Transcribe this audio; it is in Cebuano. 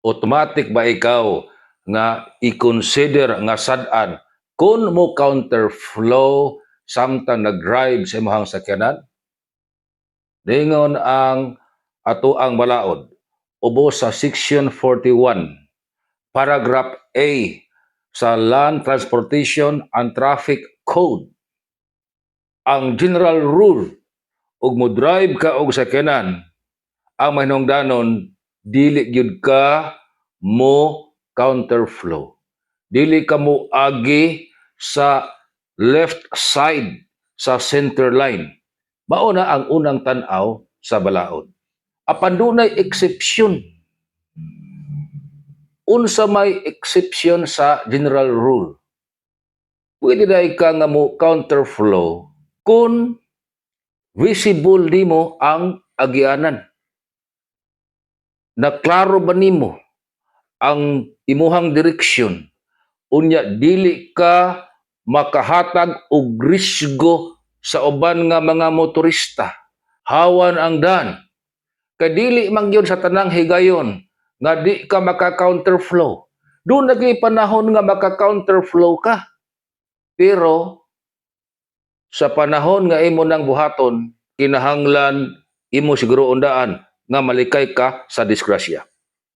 Automatic ba ikaw nga i-consider nga sad-an kung mo counterflow samtang nag-drive sa imong sakyanan? Ningon ang atoang balaod ubos sa Section 41, Paragraph A sa Land Transportation and Traffic Code. Ang general rule ug mo drive ka og sakyanan, ang mahinungdanon, dili gyud ka mo counterflow. Dili ka mo agi sa left side sa center line. Mao na ang unang tan-aw sa balaod. Apan dunay exception. Unsa may exception sa general rule? Pwede diay ka nga mo counterflow kung visible nimo ang agianan. Naklaro ba nimo ang imuhang direksyon? Unya dili ka makahatag og risgo sa uban nga mga motorista. Hawan ang dan. Kay dili man gyud sa tanang higayon nga di ka maka-counterflow. Duna gyuy panahon nga maka-counterflow ka. Pero sa panahon nga imo nang buhaton, kinahanglan imo siguro undaan nga malikay ka sa disgrasya.